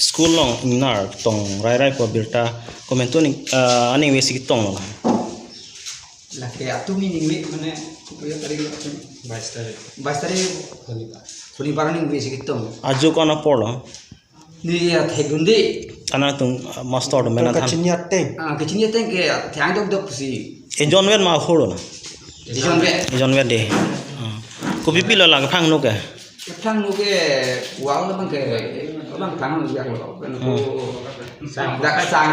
School long ingnar tong rai rai po birta comment ni aning we sikit tong la. Lake atumi ningmi মানে তাৰিখ 22 তাৰিখ। 22 তাৰিখ। শনিবাৰ। শনিবাৰ ning we sikit tong. Aju ko na por lo. Ni thegundi. Ana tung master do mena than. Ah, kichini teng ke thyang dok dok pusi. E jon wen ma khoro na. Dijon be. E jon wen de ko pipi lo la phang no ke. Phang no ke wal bang ke bang phang no yak lo ko dak sang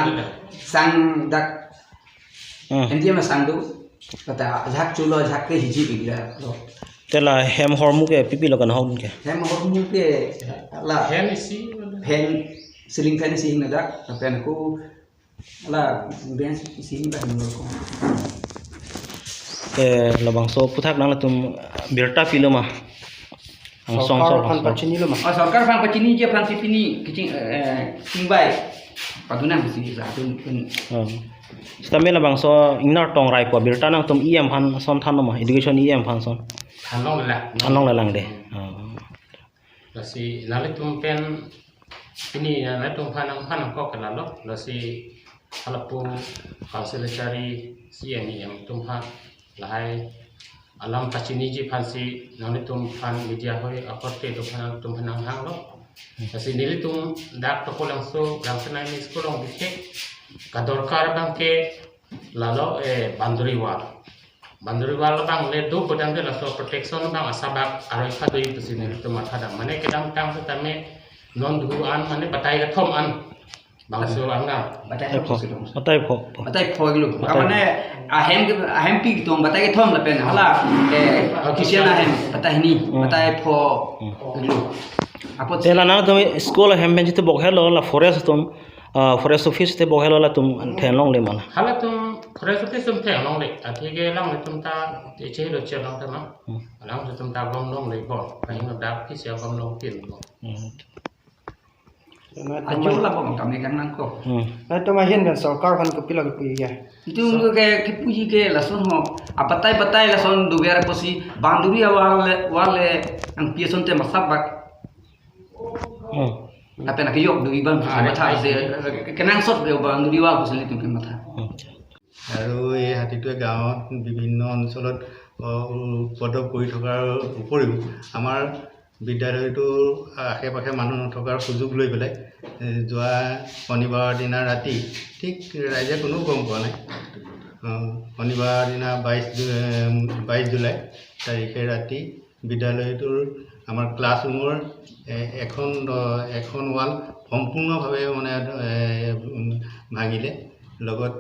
sang dak endia ma sang du kata jhak chulo jhak ke hiji bigra lo. Tela hem hormu ke pipi lo kan hon ke. Hem hormu ke la fan isi. Fan ceiling fan isi na dak pen ko la bench isi ba no ko. Te lo bang so puthak nang la tum birta pilo ma ang song song phan pachini lo ma. Ah, sarkar phan pachini je phan sipini kiching singbai paduna si za tun. Stamela bang so ingnar tong rai po birta nang tum em phan son than ma education em phan son. Thanong la. Thanong la lang de. Lasi nale tum pen ini nale tum phan ang phan ko kala lo lasi halapu council chari CMEM tum phan lahai alam pachini ji phansi nale tum phan media hoi akorte tum phan ang hang lo lasi nile tum dak to kolang so ramsana mi school ong dikhe ka dorkar bang ke lalo e banduri wal banduri wal bang le do bodang ke laso protection bang asabak aroi kha doi pusi nile tum atha da mane kedam tang so tame non dhu an mane batai ga thom an bang so anga batai pho batai pho batai pho glu mane ahem ahem pi tong batai ke thom la pen hala e kishan ahem batai ni batai pho glu apo tela na tum school hem ben jite bok helo la forest tum forest office te bok helo la tum then long le mana hala tum forest office tum then long le athige lang le tum ta te che lo che lang ta ma lang tum ta gom long le bo kai no da ki se gom long pin bo. Ajo la bom kami kan nangko. Na to ma hin sarkar phan ko pila ko puji ya. Itu ke ke puji ke lason ho a patai patai lason duber posi banduri wal wal ang pieson te masabak. Apa nak yok dubi bang matha se kenang sot ge banduri wal posi tum ke matha. আৰু এই হাতীটোৱে গাঁৱত বিভিন্ন অঞ্চলত উপদ্ৰৱ কৰি থকাৰ উপৰিও আমাৰ বিদ্যালয়টোৰ আশে পাশে মানুহ নথকাৰ সুযোগ লৈ পেলাই যোৱা শনিবাৰৰ দিনা ৰাতি ঠিক ৰাইজে কোনেও গম পোৱা নাই, শনিবাৰৰ দিনা 22 জুলাই তাৰিখে ৰাতি বিদ্যালয়টোৰ আমাৰ ক্লাছৰুমৰ এখন ৱাল সম্পূৰ্ণভাৱে মানে ভাঙিলে, লগত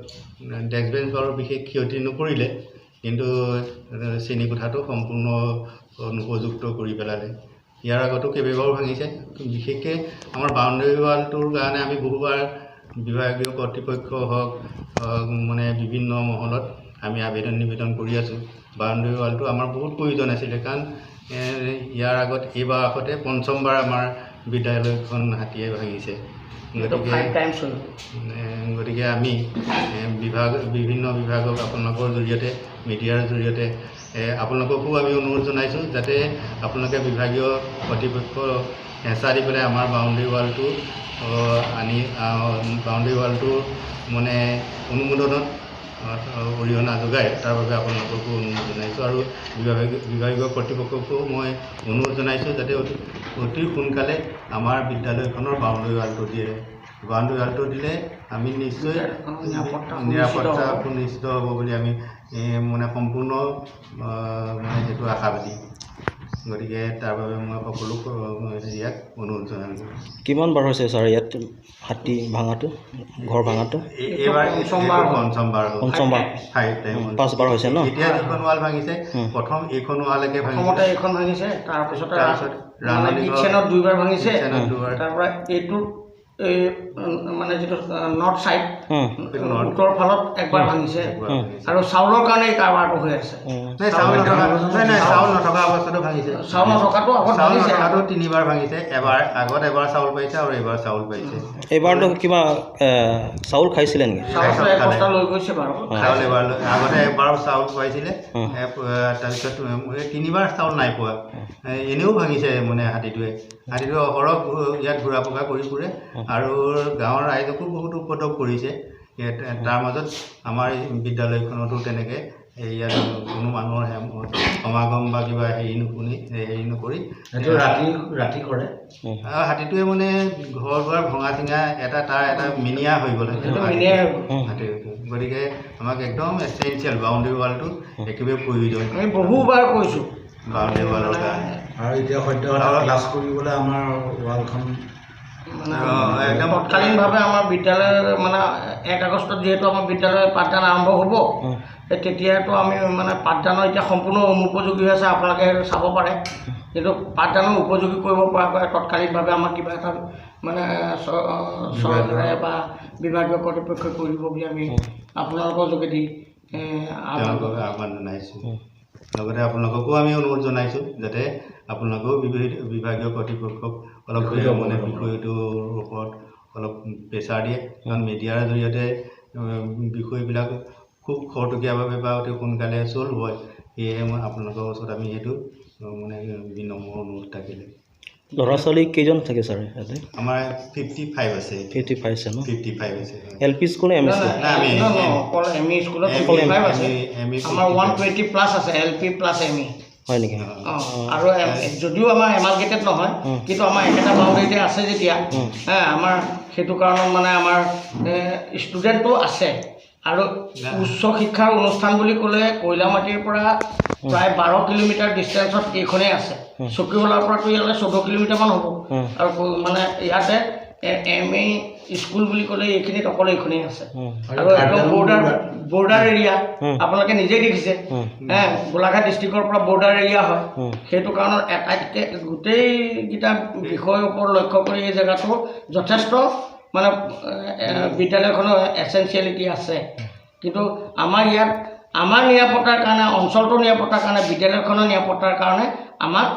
ডেস্ক বেঞ্চ বাৰু বিশেষ ক্ষতি নকৰিলে, কিন্তু শ্ৰেণীকোঠাটো সম্পূৰ্ণ অনুপযুক্ত কৰি পেলালে। ইয়াৰ আগতো কেইবাবাৰো ভাঙিছে। বিশেষকৈ আমাৰ বাউণ্ডেৰী ৱালটোৰ কাৰণে আমি বহুবাৰ বিভাগীয় কৰ্তৃপক্ষ হওক মানে বিভিন্ন মহলত আমি আবেদন নিবেদন কৰি আছোঁ। বাউণ্ডেৰী ৱালটো আমাৰ বহুত প্ৰয়োজন আছিলে, কাৰণ ইয়াৰ আগত এইবাৰ আগতে পঞ্চমবাৰ আমাৰ বিদ্যালয়খন হাতীয়ে ভাঙিছে। গতিকে আমি বিভিন্ন বিভাগক আপোনালোকৰ জৰিয়তে মিডিয়াৰ জৰিয়তে আপোনালোককো আমি অনুৰোধ জনাইছোঁ যাতে আপোনালোকে বিভাগীয় কৰ্তৃপক্ষ হেঁচা দি পেলাই আমাৰ বাউণ্ডেৰী ৱালটো আনি বাউণ্ডেৰী ৱালটো মানে অনুমোদনত অৰিহণা যোগায়, তাৰ বাবে আপোনালোককো অনুৰোধ জনাইছোঁ। আৰু বিভাগীয় কৰ্তৃপক্ষকো মই অনুৰোধ জনাইছোঁ যাতে অতি সোনকালে আমাৰ বিদ্যালয়খনৰ বাউণ্ডেৰী ৱালটো দিয়ে। বাউণ্ডেৰী ৱালটো দিলে আমি নিশ্চয় নিৰাপত্তা সুনিশ্চিত হ'ব বুলি আমি মানে সম্পূৰ্ণ মানে সেইটো আশাবাদী। গতিকে তাৰ বাবে মই সকলো ইয়াক অনুৰোধ জনালোঁ। কিমান বাৰ হৈছে ছাৰ ইয়াত হাতী ভাঙাটো, ঘৰ ভাঙাটো? এইবাৰ পঞ্চমবাৰ। পঞ্চমবাৰ, পাঁচবাৰ হৈছে ন? এতিয়া যিখন ৱাল ভাঙিছে প্ৰথম এইখন ৱালকে ভাঙিছে, প্ৰথমতে এইখন ভাঙিছে, তাৰপিছতে দুইবাৰ ভাঙিছে, তাৰপৰা এইটো এই মানে যিটো নৰ্থ চাইড উত্তৰ ফালত একবাৰ ভাঙিছে, আৰু চাউলৰ কাৰণে এই কাৰবাৰটো হৈ আছে। চাউল নথকা অৱস্থাটো ভাঙিছে, চাউল নথকাটো আগত ভাঙিছে, তিনিবাৰ ভাঙিছে, এবাৰ আগত এবাৰ চাউল পাইছে আৰু এইবাৰ চাউল পাইছে। এইবাৰতো কিবা চাউল খাইছিলে নেকি? লৈ গৈছে বাৰু চাউল, এবাৰ আগতে এবাৰ চাউল পাইছিলে, তাৰপিছত তিনিবাৰ চাউল নাই পোৱা। এনেও ভাঙিছে মানে হাতীটোৱে। হাতীটো অহৰহ ইয়াত ঘূৰা পকা কৰি ফুৰে আৰু গাঁৱৰ ৰাইজকো বহুত উপদ্ৰৱ কৰিছে। তাৰ মাজত আমাৰ বিদ্যালয়খনতো তেনেকৈ ইয়াত কোনো মানুহৰ সমাগম বা কিবা হেৰি নুশুনি হেৰি নকৰি ৰাতি ৰাতি কৰে। হাতীটোৱে মানে ঘৰ দুৱাৰ ভঙা চিঙা এটা তাৰ এটা মিনিয়া হৈ গ'ল হাতীটো। গতিকে আমাক একদম এচেঞ্চিয়েল বাউণ্ডেৰী ৱালটো একেবাৰে প্ৰয়োজন। আমি বহুবাৰ কৈছোঁ বাউণ্ডেৰী ৱালৰ কাৰণে। আৰু এতিয়া সদ্য ক্লাছ কৰিবলৈ আমাৰ ৱালখন মানে তৎকালীনভাৱে আমাৰ বিদ্যালয়ৰ মানে 1 আগষ্টত যিহেতু আমাৰ বিদ্যালয়ৰ পাঠদান আৰম্ভ হ'ব, তেতিয়াতো আমি মানে পাঠদানৰ এতিয়া সম্পূৰ্ণ অনুপযোগী হৈ আছে, আপোনালোকে সেইটো চাব পাৰে। কিন্তু পাঠদানৰ উপযোগী কৰিব পৰাকৈ তৎকালীনভাৱে আমাক কিবা এটা মানে চৰকাৰে বা বিভাগীয় কৰ্তৃপক্ষই কৰি দিব বুলি আমি আপোনালোকৰ যোগেদি আহ্বান জনাইছোঁ। লগতে আপোনালোককো আমি অনুৰোধ জনাইছোঁ যাতে আপোনালোকেও বিভাগীয় কৰ্তৃপক্ষক অলপ মানে বিষয়টোৰ ওপৰত অলপ প্ৰেছাৰ দিয়ে। কাৰণ মিডিয়াৰ জৰিয়তে বিষয়বিলাক খুব খৰতকীয়াভাৱে বা অতি সোনকালে চল্ভ হয়। সেয়েহে মই আপোনালোকৰ ওচৰত আমি সেইটো মানে বিনম্ৰ অনুৰোধ থাকিলে। ল'ৰা ছোৱালী কেইজন থাকে ছাৰ ইয়াতে? আমাৰ 55 আছে। 55 আছে ন? 55 আছে। L P school, M E school? অকল এম ই স্কুলত 55 আছে। আমাৰ 120 প্লাছ আছে, L P plus M E. হয় নেকি? অঁ, আৰু যদিও আমাৰ এমালগেটেড নহয়, কিন্তু আমাৰ একেটা বাউণ্ডেৰীতে আছে যেতিয়া, আমাৰ সেইটো কাৰণত মানে আমাৰ ষ্টুডেণ্টো আছে। আৰু উচ্চ শিক্ষাৰ অনুষ্ঠান বুলি ক'লে কয়লামাটিৰ পৰা প্ৰায় 12 কিলোমিটাৰ ডিষ্টেঞ্চত এইখনেই আছে। চকীহোলাৰ পৰাতো ইয়ালৈ 14 কিলোমিটাৰমান হ'ব। আৰু মানে ইয়াতে এম ই স্কুল বুলি ক'লে এইখিনিত অকল এইখনেই আছে। আৰু একদম বৰ্ডাৰ এৰিয়া, আপোনালোকে নিজেই দেখিছে, গোলাঘাট ডিষ্ট্ৰিক্টৰ পৰা বৰ্ডাৰ এৰিয়া হয়। সেইটো কাৰণত আটাইতকৈ গোটেইকেইটা বিষয়ৰ ওপৰত লক্ষ্য কৰি এই জেগাটো যথেষ্ট মানে বিদ্যালয়খনৰ এচেঞ্চিয়েলিটি আছে। কিন্তু আমাৰ ইয়াত আমাৰ নিৰাপত্তাৰ কাৰণে, অঞ্চলটোৰ নিৰাপত্তাৰ কাৰণে, বিদ্যালয়খনৰ নিৰাপত্তাৰ কাৰণে আমাক